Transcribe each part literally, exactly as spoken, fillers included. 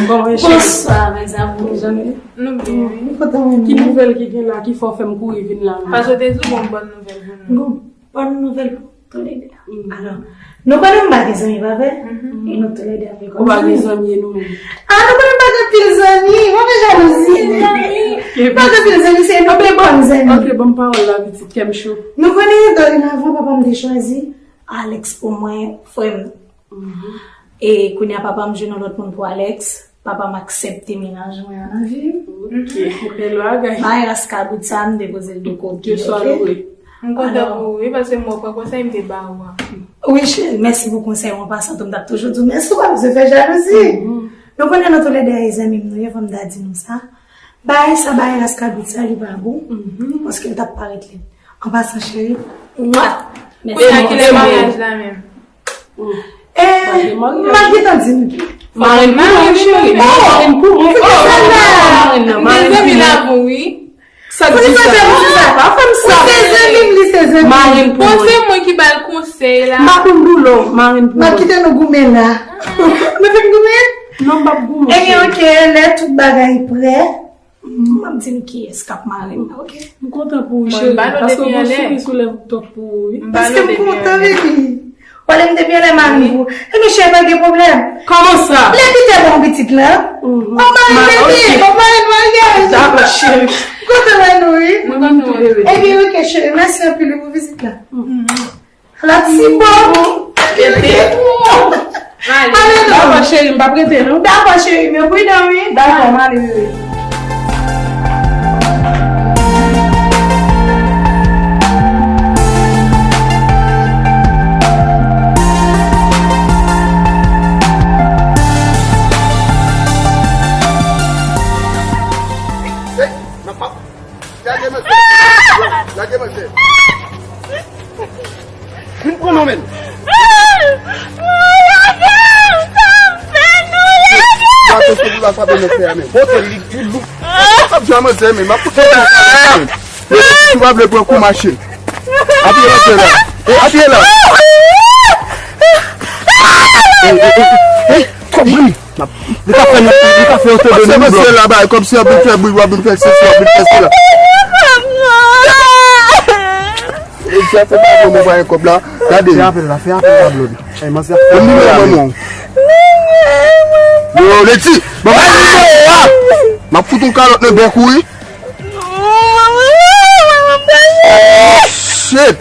Bon, mes cheri. Bonsoir, mes amours. Zanmi, nou byen, wi. Ki nouvèl ki gen la ki fè w fè m kouri vin la menm? Paske w te di w gen yon bòn nouvèl pou nou. Bon, bòn nouvèl pou toulede. Alò, nou konnen m pa gen zanmi, pa vre? E nou toulede ap viv kòm zanmi. Ou pa gen zanmi e nou menm? Ah, nou konnen m pa gen pil zanmi. Mwen gen jalouzi. M pa gen pil zanmi, se nou ki bòn zanmi. Ok, ban m pawòl la, pitit, kè m cho. Nou konnen dorenavan papa m te chwazi Alex pou mwen, frè m. E kounye a papa m jwenn yon lòt moun pou Alex. Papa m aksepte mennaj mwen an nan vi m. Ok, bèl bagay. Bagay raskabrit sa, m depoze l de kote. Ke swa loure. M kontan pou ou, wi, paske m wè w pran konsèy, m te ba ou a. Wi, cheri, mèsi pou konsèy ou an pasan tou, m t ap toujou di w mèsi, ou pa bezwen fè jalouzi. Nou konnen nou toulede zanmi m nou ye, fò m ta di nou sa. Bagay sa, bagay raskabrit sa, li pa bon. Paske l t ap parèt lèd. An pasan, cheri, mwa. Kounye a, kilè maryaj la menm? Eh, m ap gentan di nou. Marenn pou mwen, cheri. Marenn pou mwen. Oh, marenn nan, marenn pou mwen. Sa k di sa? Pa fè m sa. Ou se zanmi m, li se zanmi m. Marenn pou mwen. Bon, se mwen ki ba l konsèy la. M pa konn doulè, marenn pou mwen. M ap kite nou goumen la. Nou fin goumen? Non, m p ap goumen, cheri. Ebyen, ok, lè tout bagay prè, m ap di nou kiyès k ap marenn nan, ok? M kontan pou ou, cheri, paske w gen souri sou lèv top pou ou, wi. Paske m kontan, baby. Wale m depi anlè marenn pou ou. Ebyen, cheri, pa gen pwoblèm. Kòman sa? Lè Pitè ban w pitit la, w ap marenn, baby, w ap marenn maryaj. Dakò, cheri. M kontan wè nou, wi. Mwen kontan wè nou tou, bebe. Ebyen, ok, cheri, mèsi anpil, wi, pou vizit la. La ti bon. Rete. Ale, non. Dakò, cheri, m p ap rete, non. Dakò, cheri, men pridan, wi. Dakò, m ale, bebe. Hey, m ap Lage manzè. Lage manzè. Vin pran non, men. Frape sou la, frape nan fè a, men. Bote li, li lou. Ap jwe manzè, men. M ap fout fè sa, men. Si w pa vle pran kou machin. Apiye manzè la. Eh, apiye la. Eh, eh, eh, eh, eh, twòp bri. Li ka fè nou, li ka fè yo tande nou. Kòmsi w ap vin fè bri, w ap vin fè sesi, w ap vin fè sela. E sa fè pa bon, mwen pa gen kòb la. Gade. Fè apèl la, fè apèl la, Blod. Ay, manzè ap fè. Ban m nimewo manman w. Yo, Leti, ban m nimewo a. M ap fout yon kalòt nan bèk ou, wi. Shit!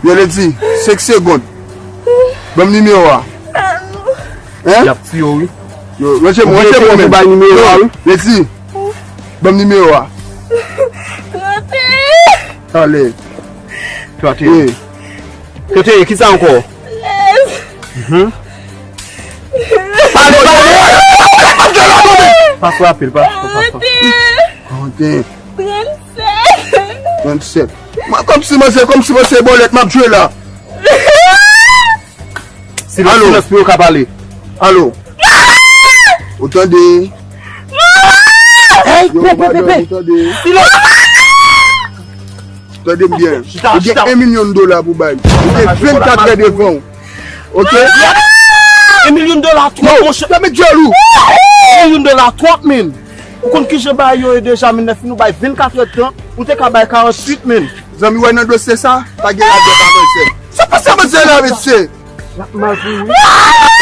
Yo, Leti, senk segonn. Ban m nimewo a. Hein? Y ap tiye w, wi. Yo, ranje m, ranje m, mwen menm. Ou bay nimewo a, wi. Leti, ban m nimewo a. Trant et un. Ale. Trant et un. Trant et un, kisa ankò? Trèz. Mhm. Pale, pale! Pa frape l, pa frape l, pa frape l. Trant et un. Trant et sept. Trant et sept. Mwen, kòmsi mwen se, kòmsi mwen se bòlèt m ap jwe la. Silans, silans pou yo ka pale. Alo. Ou tande? Hey, yo, pe, pe, pe, pe. Ou tande? Silans. Tande m byen. Ou gen yon milyon dola pou bay. Ou gen vennkat è devan w. Ok? Yon milyon dola twòp, monchè. Yo, sa met djòl ou. Yon milyon dola twòp, men. Ou konn kijan bagay yo ye deja, men lè fin ou bay vennkat è tan, ou te ka bay karanntuit, men. Zanmi, w wè nan dosye sa, pa gen ladan pa manzè. Sa pa sa manzè la, mesye. L ap mal pou ou, wi.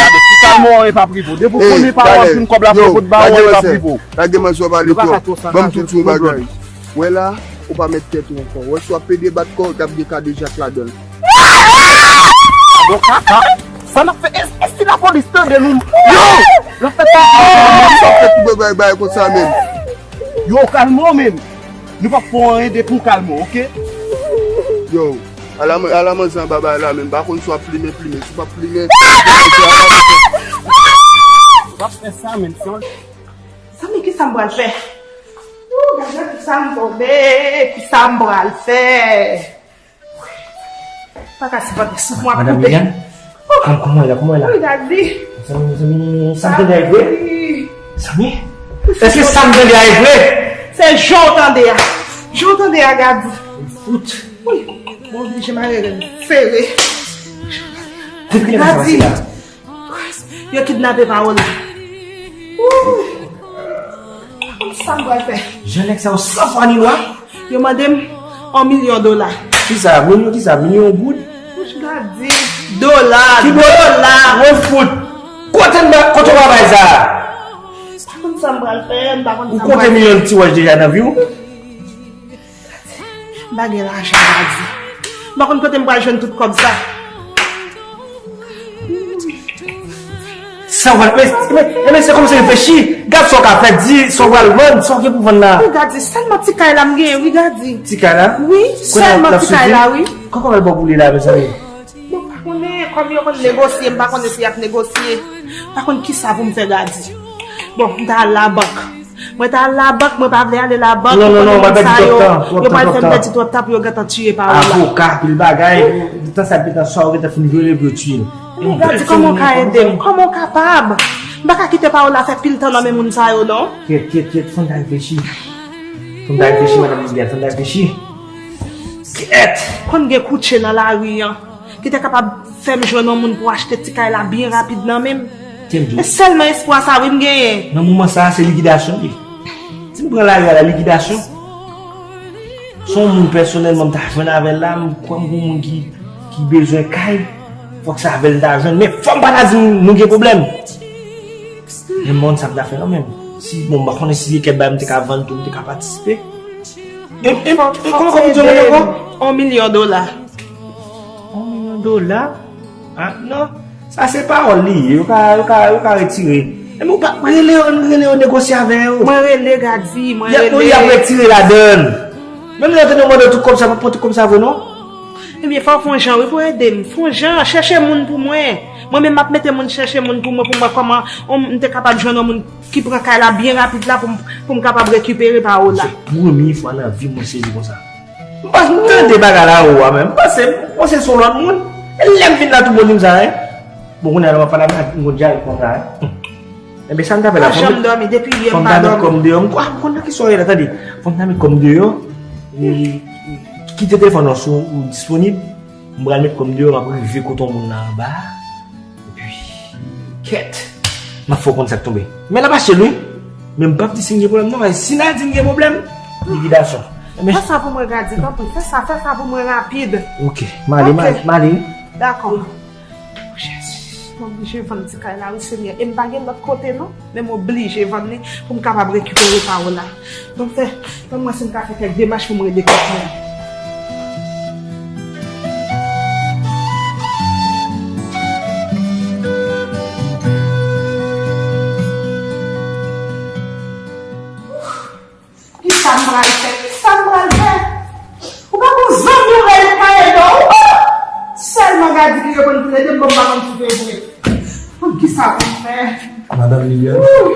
Gade, ti kalmò an e pa privo. Depi w konnen pa w ap jwenn kòb la pou kote ba ou an e pa privo. Lage manzè w pale twòp. Ban m tou di w yon bagay. Wè la, ou pa mèt tèt ou ankò. Wè si w ap pede bat kò w, t ap gen kadejak ladan l. Bon, kaka. Sa n ap fè? E, e si lapolis tande nou? Yo! N ap fè sa. Sa w fè tout bagay bagay konsa menm? Yo, kalme w menm. Nou p ap fè w anyen depi w kalme w, ok? Yo, ala, ala manzè anba bay la menm. M pa konn si w ap plimen, plimen. Si w p ap plimen, w ap fè sa menm. Zanmi, kisa m pral fè? Ooh, gade kisa m tonbe, kisa m pral fè? Pa ka sipòte souf mwen ap koupe. Madanm Liliane, kòm, kòman w ye la, kòman w ye la? Wi, Gadi. Zanmi, zanmi, sa m tande a e vre? Zanmi, èske sa m tande a e vre? Se jan w tande a. Jan w tande a, Gadi. Fout. Wi, mwen oblije mare rèn sere. Depi kilè sa pase la? Yo kidnape Paola. Ooh. Sa m pral fè? Jan nèg sa yo san fwa ni lwa. Yo mande m yon milyon dola. Kisa? Milyon kisa? Milyon goud? Gad di. Dola, ki dola? Mwen fout. Kote m ba, kote w ba bay sa? M pa konn sa m pral fè, m pa konn sa m pral fè. Ou konte milyon ti wòch deja nan vi w? M pa gen lajan, Gadi. M pa konn kote m pral jwenn tout kòb sa. Sa w pral, men, men, men se kòmsi reflechi. Gad sa w ka fè, di sa w pral vann, sa w gen pou vann la. Wi, Gadi, sèlman ti kay la m genyen, wi, Gadi. Ti kay la? Wi, sèlman ti kay la, wi. Kòman w pral boule la, mezanmi? Bon, m pa konnen, kòm yo konn negosye, m pa konnen si y ap negosye. M pa konn kisa pou m fè, Gadi. Bon, m ta al labank. Mwen ta al labank, mwen pa vle ale labank. Non, non, non, w pral pèdi twòp tan, twòp tan, twòp tan. Yo pral fè m pèdi twòp tan pou yo gentan tiye Paola. Avoka, pil bagay. Tan sa gentan sa, yo gentan fin vyole pou yo tiye l. Men Gadi, kòman w ka ede m? Kòman w kapab? M pa ka kite Paola fè pil tan nan men moun sa yo, non. Kyèt, kyèt, kyèt, fò n ta reflechi. Fò n ta reflechi, madanm Liliane, fò n ta reflechi. Kyèt! Konn gen koutje nan lari an ki te kapab fè m jwenn yon moun pou achte ti kay la byen rapid nan men m. Tande. E sèlman espwa sa wi m genyen. Nan moman sa a, se likidasyon li. Si m pran lari a la likidasyon, se yon moun pèsonèlman m ta jwenn avè l la, m kwè m gon moun ki, ki bezwen kay, fòk se avè l m ta jwenn. Men fò m pa ta di nou, nou gen pwoblèm. Men m pa konn sa m ta fè non menm. Si, bon, m pa konnen si se kèk bagay m te ka vann tou, m te ka patisipe. E, e, e kòman, kòman w di yo mande ankò? On milyon dola. On milyon dola? Ah, non. Sa se pawòl li ye. Yo ka, yo ka, yo ka retire. Ebyen, ou pa rele yo, rele yo negosye avè yo. Mwen rele, Gadi, mwen rele. Y ap, y ap retire ladan l. Menm lè yo te mande tout kòb sa, pa pran tout kòb sa vre, non. Ebyen, fò w fè yon jan, wi, pou ede m. Fè yon jan, chèche moun pou mwen. Mwen menm, m ap mete moun chèche moun pou mwen, pou m wè kòman, m te kapab jwenn yon moun ki pran kay la byen rapid la pou m, pou m kapab rekipere Paola. Se premye fwa nan vi m mwen sezi konsa. M pa tande bagay la ou a menm. M panse, m panse se yon lòt moun. E lè m vin la tou bon li m sa, hein? Bon, kounye a la m ap pale avèk yon djal konsa, hein? Enben, sa m t ap fè la, fò m met kòm deyò. M pa janm dòmi, depi yè m pa dòmi. Fò m ta met kòm deyò, m kwa, m konn nan ki sòrèy la, tande. Fò m ta met kòm deyò. E, kite telefòn nan sou ou disponib. M pral met kòm deyò, m ap rive kote yon moun nan anba. Epi, kèt, m ap fè w konn sa k tonbe. Men l ap achte l wi. Men m p ap di si m gen pwoblèm non, paske si n al di m gen pwoblèm, likidasyon. Men fè sa pou mwen, Gadi, tanpri. Fè sa, fè sa pou mwen rapid. Ok, m ale, m ale, m ale. Dakò. Jezi, m oblije vann ti kay la wi, Senyè. E m pa gen lòt kote non. Men m oblije vann li pou m kapab rekipere Paola. Ban m fè, ban m wè si m ka fè kèk demach pou m rele kèk moun. Kisa m pral fè? Kisa m pral fè? Ou pa gon zanmi w rèl pa ede w. Oh! Sèlman Gadi ki reponn pou l ede m, bon, m pa konn si se vre. Bon, kisa pou m fè? Madanm Liliane. Ooh!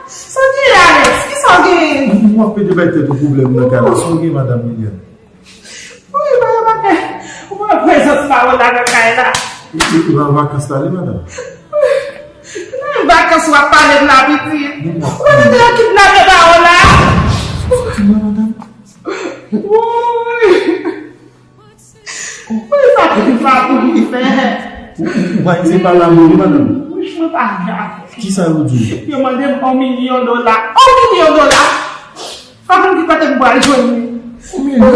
Sa w gen, Alex? Kisa w gen? M ap pede bay tèt ou pwoblèm nan kay la. Sa w gen, madanm Liliane? Wi, mwen remake ou pran prezans Paola nan kay la. Ou, ou, ou nan vakans la, wi, madanm? Nan vakans w ap pale m la, pitit. Ou pa tande yo kidnape Paola? Soti la, madanm. Woy! Woy, sa pou sa pou li fè. Ou, ou, ou pa ese pa la mouri, madanm? Wouch, mwen pa grave. Kisa yo di w? Yo mande m yon milyon dola. Yon milyon dola! Pa konn ki kote m pral jwenn li. Yon milyon?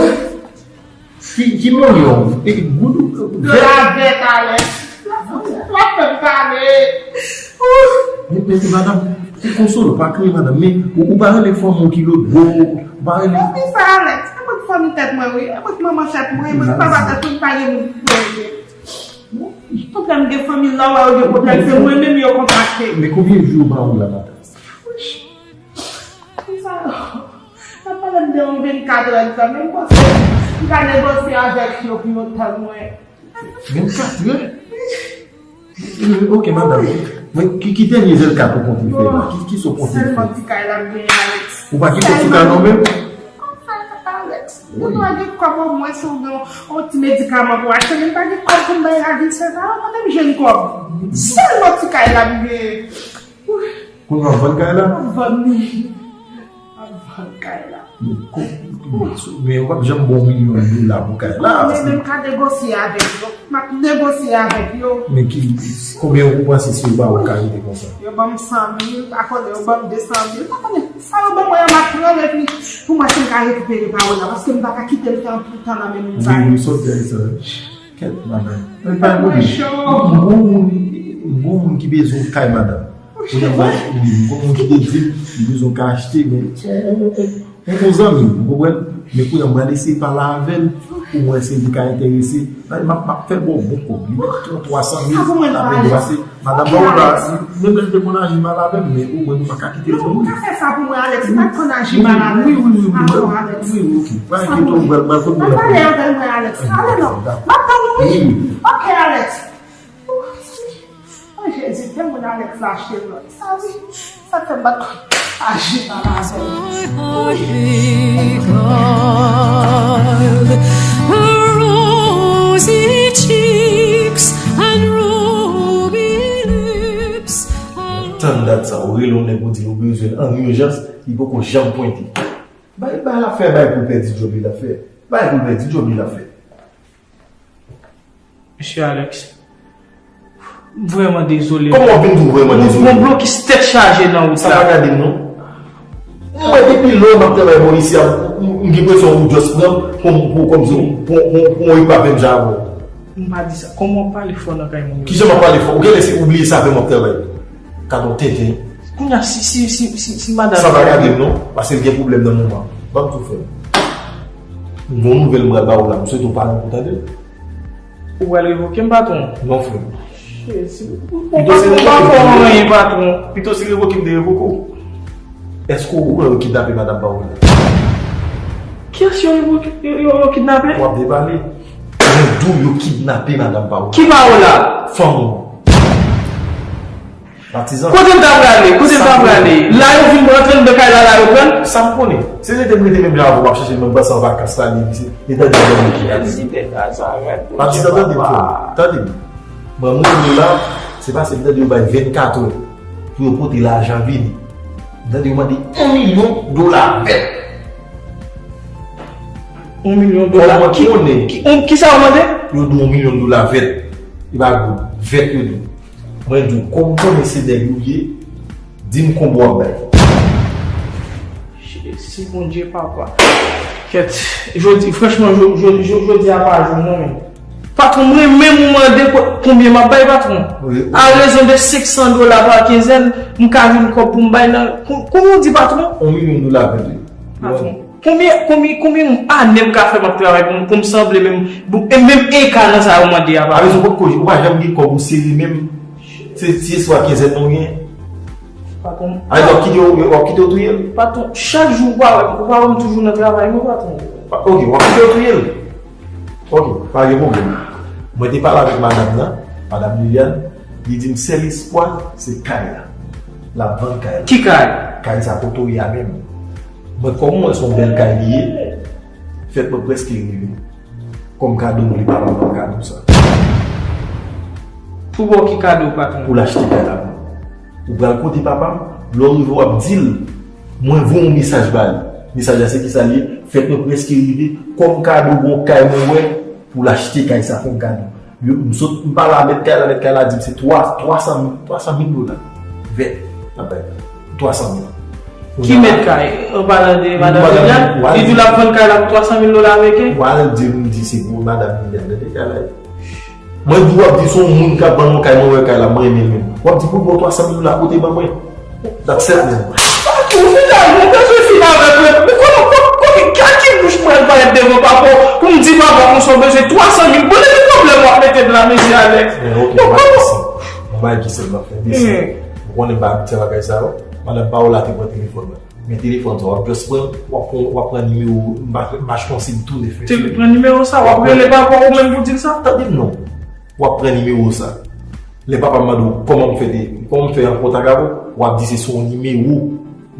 Ki, ki milyon? E, goud ou, ou, dola vèt, Alex. L ap fè m pale. Men, men, madanm, ou konsole w, pa kriye, madanm. Men, ou, ou pa rele fanmi w ki lòtbò, ou pa rele. Fanmi sa, Alex? E mwen k fanmi tèt mwen, wi. E mwen k manman tèt mwen, e mwen k papa tèt mwen, m pa gen moun pou mwen rele. Pwoblèm gen fanmi, lè w wè yo gen pwoblèm, se mwen menm yo kontakte. Men konbyen jou yo ba ou la, madanm? Wouch. Konsa, n ap pale m de yon vennkat è de tan, men m panse m ka negosye avèk yo pou yo tann mwen. Vennkat è? Ok, madanm. Men ki, ki dènye vennkat ou konte fè la? Ki, ki sa w konte fè? Sèlman ti kay la m genyen, Alex. Ou pa gen kòb sou kay la w menm? Alex, ou dwe gen kòb omwen si w gen yon ti medikaman pou achte, men m pa gen kòb pou m bay ravin sè sa yo, kote m jwenn kòb? Sèlman ti kay la m genyen. Kounye a w ap vann kay la? M ap vann li. M ap vann kay la. Men ou p ap janm ba w milyon dola pou kay la. Mwen menm ka negosye avèk yo. M ap negosye avèk yo. Men ki, konbyen ou panse si yo ba ou kay li te konsa? Yo ban m san mil, pa konnen yo ban m de san mil. Pa konnen sa yo ban mwen an, m ap pran l epi pou mwen si m ka rekipere pawòl la, paske m pa ka kite l fè anpil tan nan men moun sa yo. Wi, wi, sòt dèyè sa. Kèt, madanm. Men pa yon pwoblèm. M gon moun, m gon moun ki bezwen yon kay, madanm. Kounye a, m gon moun ki te di m li bezwen yon kay achte, men yon zanmi m, ou konprann? Men kounye a, m pral eseye pale avè l pou m wè si li ka enterese. M ap, m ap fè l ba w bon kòb. Li mèt twa san mil, l ap enterese. Madanm Paola, menm lè l te konn aji mal avè m, men omwen nou pa ka kite l fè moun. Ou ka fè sa pou mwen, Alex. Ou pa t konn aji mal avè m. Wi, wi, wi, wi, wi, ok. Pa enkyete w, mwen, mwen konn moun nan. Pale avè mwen, Alex. Ale non. M ap tann ou, wi. Ok, Alex. Oh, Jezi, fè moun Alex la achte lòt. Sa wi, sa fè m pa t konn aji mal avè m. Tann dat sa, ou rele yon nèg ou di l ou bezwen l an ijans, li poko janm pwente. Bay, bay l ap fè, bay pou l pèdi djòb li l ap fè. Bay pou l pèdi djòb li l ap fè. Mesye Alex, m vrèman dezole. Kòman w vin di w vrèman dezole? Yon blokis tèt chaje nan wout la. Sa pa gade m non. Mwen depi lè m ap travay bò isi a, m, m, m gen enpresyon ou just pran m pou, pou, kòmsi pou, pou, pou yon epa menm jan avè w. M pa di sa. Kòman w ap pale fò nan kay moun yo? Kijan m ap pale fò? Ou genlè se ou bliye se avè m w ap travay. Gade yon tenten. Kounye a, si, si, si, si, si madanm. Sa pa gade m non, paske l gen pwoblèm nan moman. Ban m tou frè m. M gon nouvèl m pral ba ou la, m swete w pa nan kou tande l. Ou pral revoke m, patwon? Non, frè m. Jezi, ou pa fè anyen, patwon. Pito se revoke m te revoke w. Èske ou wè yo kidnape madanm pa ou la? Kiyès yo revoke, yo, yo, yo kidnape? W ap depale. Mwen di w yo kidnape madanm pa ou la. Ki pa ou la? Fanm ou. Patizan. Kote m ta prale? Kote m ta prale? La yo vin rantre anndan kay la, la yo pran l? Sa m konnen. Se rete m rete menm jan avè w, m ap chèche l, mwen panse an vakans la, li, li, li tande yo ki la. Patizan, tande m, frè m. Tande m. Mwen, mwen, mwen la, se paske m tande yo bay vennkat è pou yo pote lajan vini. M tande yo mande yon milyon dola vèt. Yon milyon dola? Kòman ki, konnen? Ki, on, kisa yo mande? Yo di yon milyon dola vèt. E pa goud. Vèt yo di. Mwen di w, kòm m konnen se nèg ou ye, di m konbyen w ap bay. Jezi, Bondye, papa. Kèt, jodi, franchman, jo-, jo-, jo-, jodi a pa jou non, men. Patwon, mwen menm ou mande ko-, konbyen m ap bay, patwon? Wi. A rezon de senk san dola pa kenzèn, m ka jwenn kòb pou m bay nan, kon-, konbyen w di, patwon? Yon milyon dola vèt. Patwon. Konbyen, konbyen, konbyen ane m ka fè m ap travay pou m, pou m sanble menm, e menm eka nan sa yo mande a, patwon? Avèk sa, ou pa janm gen kòb ou sere menm. Se ti espwa kenzèn nou gen. Patwon. Ay, w ap kite yo, w ap kite yo touye l? Patwon, chak jou ou pa wè, ou pa wè m toujou nan travay, non, patwon. Pa, ok, w ap kite yo touye l? Ok, pa gen pwoblèm. Mwen te pale avèk madanm nan, madanm Liliane, li di m sèl espwa l, se kay la. L ap vann kay la. Ki kay? Kay sa kote w ye a menm. Mwen, kòm mwen se yon bèl kay li ye, fèt mwen prèske rive. Kòm kado, m vle papa m ban m kado sa. Pou ba w ki kado, patwon? Pou l achte kay la pou mwen. Ou pral kote papa m, lè w rive w ap di l, mwen voye yon mesaj ba li. Mesaj la se kisa l ye? Fèt mwen prèske rive, kòm kado, gon kay mwen wè, pou l achte kay sa kòm kado. Yo, m sot, m pale a mèt kay la, mèt kay la di m se twa, twa san mil, twa san mil dola. Vèt, l ap bay. Twa san mil. Ki mèt kay? Ou pale de madanm Liliane? Li di l ap vann kay la pou twa san mil dola ameriken? W al di m di se pou madanm Liliane, tande kay la. Mwen di w ap di se yon moun k ap vann yon kay, mwen wè kay la, mwen renmen l menm. W ap di pou l ba w twa san mil dola kote ban mwen. That's it, man. Ou final, mwen bezwen fin avèk mwen. Mwen konnen, konnen, konnen, ak ki bouch mwen pral parèt devan papa w pou m di papa w konsa w bezwen twa san mil. Bon, epi pwoblèm w ap mete m la, mesye Alex. Men, ok, m bay kisa. M bay kisa m ap fè, desi. Ou konnen m pa abitye a bagay sa yo. Madanm pa w la te pran telefòn mwen. Men telefòn sa, w ap just pran, w ap pran, w ap pran nimewo, m pa, m pa chkonsi m tounen fè. Te pran nimewo sa, w ap rele papa w ou menm pou di l sa? Tande m non. W ap pran nimewo sa. Lè papa m mande w kòman m fè te, kòman m fè an kontak avè w, w ap di se sou yon nimewo.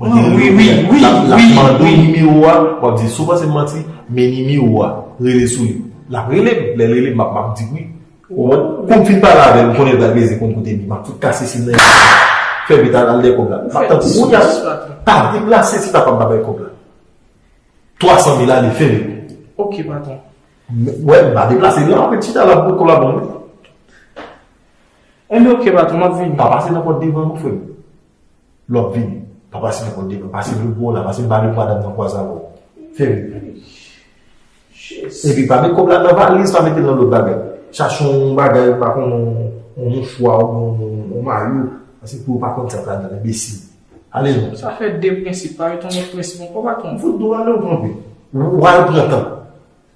Mwen te rele w, wi, wi, l ap, l ap mande w nimewo a, w ap di si w panse m manti, men nimewo a, rele sou li. L ap rele m, lè l rele m, m ap, m ap di wi. Ou konprann? Kou m fin pale avè l, m konnen l pral beze konn kote m ye. M ap fout kase sim nan, fè vit al, al dèyè kòb la. M ap tann kounye a, pa deplase si papa m pa bay kòb la. Twa san mil ale, fè vit. Ok, patwon. Wè, m pa deplase non, ap ret chita la pou kòb la ban mwen. Enben, ok, patwon, m ap vini. Pa pase nan pòt devan non, frè m. Lè w ap vini, pa pase nan pòt devan, pase nan bò la, pase m pa vle pou madanm nan kwaze avè w. Fè vit. Epi pa met kòb la nan valiz, pa mete l nan lòt bagay. Chache yon bagay, m pa konnen, yon, yon mouchwa oubyen yon, yon mayo, paske pou yo pa konn sa k ladan l, enbesil. Ale non. Sa fè de prensip, pa ret yon lòt prensip ankò, patwon. M fout dwe ale, ou pran pil. Ou al pran tan.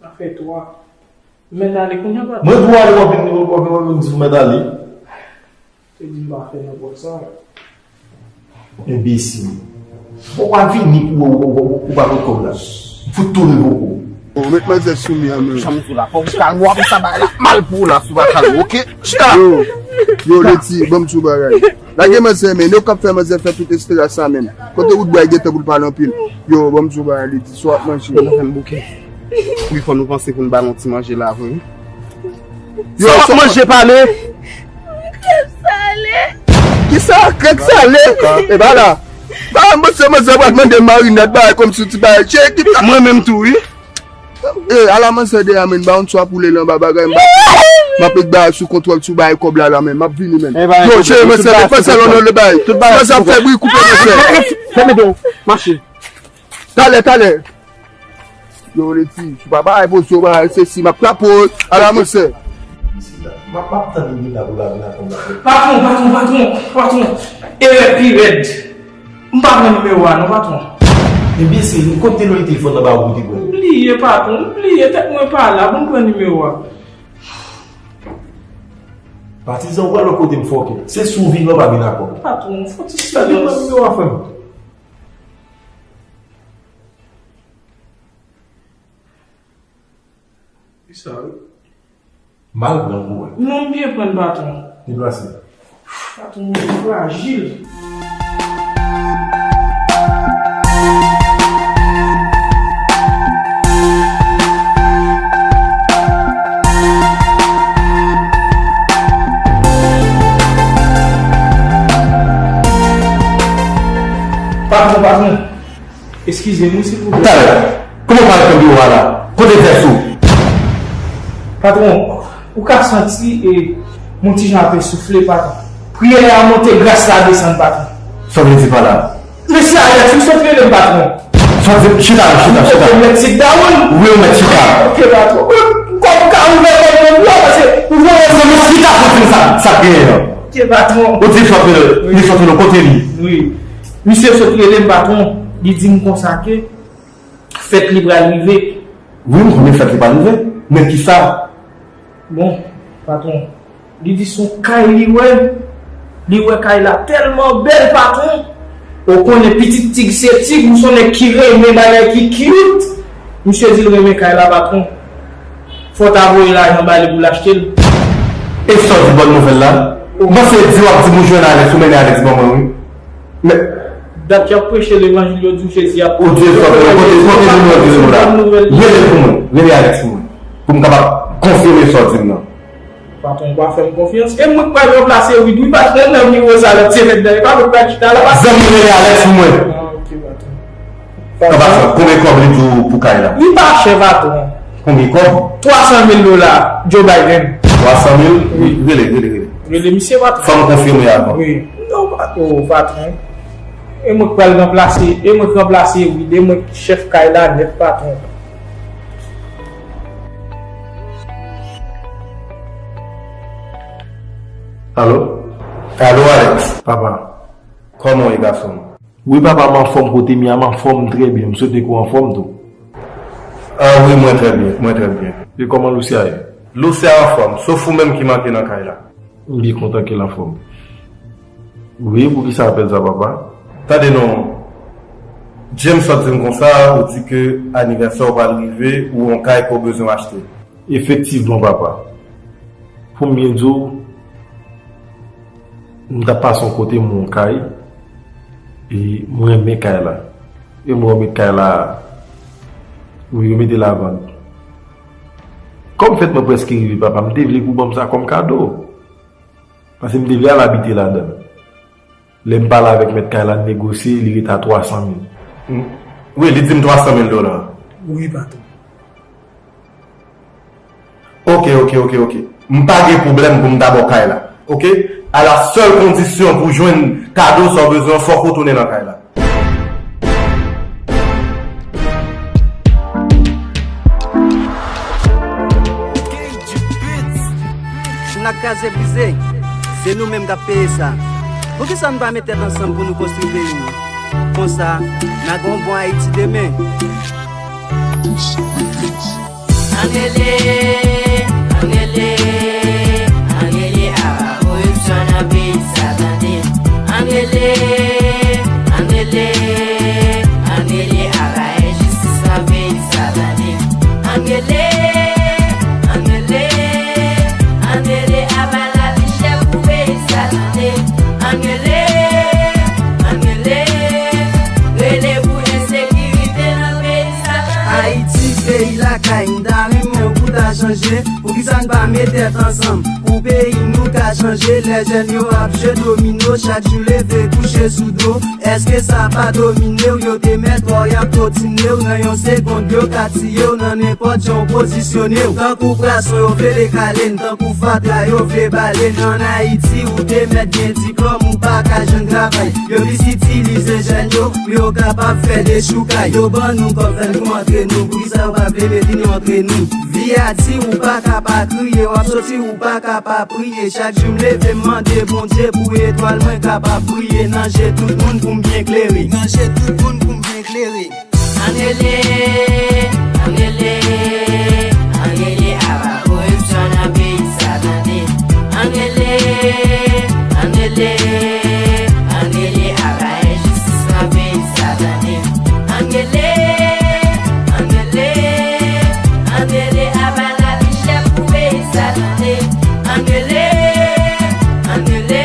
Sa fè twa. Mèt ale kounye a, patwon. Mwen dwe ale, w ap vin, w ap vin, w ap vin di m mèt ale. Te di m pa fè nenpòt sa. Enbesil. Bon, w a vini pou ou, ou, ou, ou pa pot kòb la. M fout tou revoke w. Ou met manzè sou mi an menm. Janm sou la, fò ou kalme w, apre sa bagay la mal pou ou la, si w pa kalme, ok? Chita! Yo, yo, Leti, ban m di w bagay. Lage manzè, men, yo k ap fè manzè fè tout estrès sa, menm. Kote wout bwa gentan pou l pale anpil. Yo, ban m di w bagay, Leti, sa w ap manje. Yo, fè m bouke. Wi, fò nou panse pou n ba l yon ti manje la, vre. Yo, sa w ap manje, pale? Kisa? Krèk sale? E ba la. Ba, mwen se manzè pral mande marinad, bagay kòmsi ti bagay. Che, ki ta- Mwen menm tou, wi. E, ala manzè de a, menm, ba yon twa poule lan ba bagay, m ba. M ap met bagay sou kontwòl, sou bagay kòb la, la, menm. M ap vini, menm. Yo, che, manzè, depanse lòn nan le bagay. Manzè ap fè bri, koupe manzè. Fèmen do, mache. Talè, talè. Yo, Leti, si w pa bay pozisyon, bay sesi, m ap frape w. Ala, monchè. M ap, m ap tann li la pou l al vin ak kòb la. Patwon, patwon, patwon, patwon. Erè pi rèd. M pa pran nimewo a, non, patwon. Enbesil, kote te loye telefòn nan ba ou pou te pran? M bliye, patwon, m bliye, tèt mwen pa la pou m pran nimewo a. Patizan, ou pral lòt kote m fòkè. Se si w vini, w pa vin ak kòb. Patwon, fò ti silans. Sa te pran nimewo a, frè m. Ki sa, wi? Mal pran pou wè. Non, m byen pran, patwon. Deplase. Patwon, mwen frajil. Patwon, patwon. Eskize m, wi, silvouplè. Talè. Kòman w pral pran biwo a la? Kote vès ou? Patwon, ou ka santi, e, m on ti jan ap esoufle, patwon. Priyè a monte, gras la desann, patwon. Sa w vle di pa la? Mesye Alex, ou sot rele m, patwon. Sa w di, chita, chita, chita. Ok, mèt sit down. Wi, ou mèt chita. Ok, patwon. Kòm ou ka ouvè kòm nan bwa, paske ou wè. Zanmi, chita pou di m sa, sa k genyen an. Ok, patwon. Ou di sot rele, li sot rele, kote li? Wi. Misye sot rele m, patwon, li di m konsa ke fèt li pral rive. Wi, m konnen fèt li pral rive, men kisa? Bon, patwon, li di se yon kay li wè, li wè kay la tèlman bèl, patwon. Ou konnen pitit tig se tig, m se yon nèg ki renmen bagay ki cute. Misye di l renmen kay la, patwon. Fò w ta voye lajan ba li pou l achte l. E sa w di bòn nouvèl la? M panse di w ap di m ou jwenn Alex, ou mennen Alex ban mwen, wi. Men, dat y ap preche levanjil, yo di w Jezi ap. Ou di sa, kote, kote nimewo telefòn la? Rele l pou mwen, rele Alex pou mwen. Pou m kapab konfime sa w di m nan. Patwon pa fè m konfyans. E mwen k pral ranplase Wid, wi, patwon, nan nimewo sa l ap tire nan, e pa mwen k pral chita la, patwon. Zanmi, rele Alex pou mwen. Ah, ok, patwon. An pasan, konbyen kòb li di w pou kay la? Li pa chè, patwon. Konbyen kòb? Twa san mil dola, Joe Biden. Twa san mil? Wi. Rele, rele, rele. Rele misye, patwon. Fò m konfime avan. Wi. Non, pa, oh, patwon. E mwen k pral ranplase, e mwen k ranplase Wid, e mwen k chèf kay la nèt, patwon. Alo? Alo, Alex. Papa, kòman w ye, gason m? Wi, papa, m anfòm kote m ye a, m anfòm trè byen. M swete ke w anfòm tou. Ah wi, mwen trè byen, mwen trè byen. E kòman Lucia ye? Lucia anfòm, sof ou menm ki manke nan kay la. M byen kontan ke l anfòm. Wi, poukisa apèl sa, papa? Tande non, James sot di m konsa, ou di ke anivèsè w pral rive, ou yon kay ke w bezwen achte. Efektivman, papa. Pou m byen di w, m t ap pase yon kote, m wè yon kay, e m renmen kay la. E m wè yo met kay la, wi, yo mete l a vann. Kòm fèt mwen prèske rive, papa, m te vle pou w ban m sa kòm kado. Paske m te vle al abite ladan l. Lè m pale avèk mèt kay la, n negosye, li rete a twa san mil. Mm. Wi, li di m twa san mil dola. Wi, patwon. Ok, ok, ok, ok. M pa gen pwoblèm pou m ta ba w kay la. Ok? A la sèl kondisyon pou jwenn kado sa w bezwen an, fòk ou tounen nan kay la. N ap kraze brize, se nou menm k ap peye sa. Poukisa n pa met tèt ansanm pou nou konstwi peyi nou? Konsa, n a gen yon bon Ayiti demen. Ann rele, ann rele, ann rele aba koripsyon nan peyi sa tande. Ann rele, ann rele, ann rele aba enjistis nan peyi sa tande. Ann rele, ann rele, ann rele aba lavi chè pou peyi sa tande. Ann rele, ann rele, rele pou ensekirite nan peyi sa tande. Ayiti, peyi lakay, m ta renmen w pou ta chanje. Poukisa n pa met tèt ansanm pou peyi nou ka chanje? Lè jèn yo ap jwe domino, chak jou leve kouche sou do. Èske sa pa domine w? Yo te mèt ba w, y ap totine w. Nan yon segonn, yo ka tiye w nan nenpòt jan w pozisyone w. Tankou pwason, yo vle dekale n. Tankou fatra, yo vle bale n. Ann Ayiti, ou te mèt gen diplòm, ou pa ka jwenn travay. Yo plis itilize jèn yo pou yo kapab fè dechoukay. Yo ban nou kòb, fè n goumen antre nou. Poukisa yo pa vle mete nou antre nou? Vi a di ou pa ka pa kriye, w ap soti, ou pa ka pa priye. Chak jou m leve, m mande Bondye pou etwal mwen kapab briye nan je tout moun pou m byen klere. Nan je tout moun pou m byen klere. Ann rele, ann rele, ann rele aba koripsyon nan peyi sa tande. Ann rele, ann rele, ann rele aba enjistis nan peyi sa tande. Ann rele, ann rele, ann rele aba lavi chè pou peyi sa tande. Ann rele, ann rele,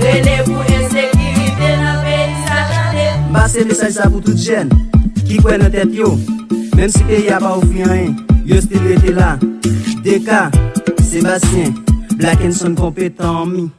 rele pou ensekirite nan peyi sa tande. M pase mesaj sa pou tout jèn ki kwè nan tèt yo. Menm si peyi a pa ofri anyen, yo still rete la. Deka, Sebastien, Black and Son konpetan anmi.